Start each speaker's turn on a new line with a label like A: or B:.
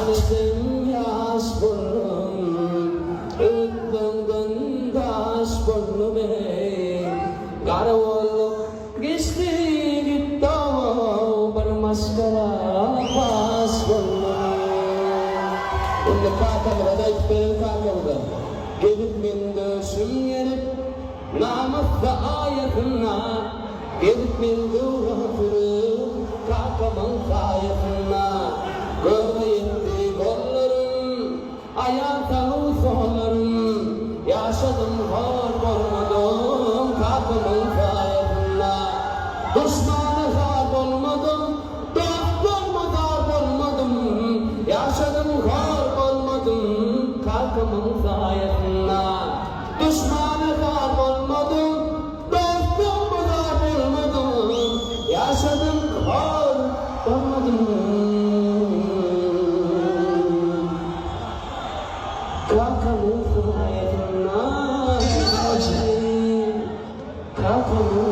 A: Jan ejem ýaş boldum, Ötleňden daş boldum eý. Gara bolduk geçdi gitdi-ow, Bir maşgala baş boldum. Indi kakamyza-da aýdyp bereli kakamyza. Gezip men döşüm gerip, Namysda aýasynda Gezip men döwran sürüp, Kakamyň saýasynda Göge ýetdi gollarym, Aýal sagyw sollarym, Ýaşadym hor bolmadym, Kakamyň saýasynda Duşmana zar bolmadym, Dostlaryma zar bolmadym, Ýaşadym hor bolmadym, Kakamyň saýasynda. Duşmana zar bolmadym, Dostlaryma zar bolmadym, Ýaşadym hor bolmadym. Kakamyň saýasynda Kakamyň.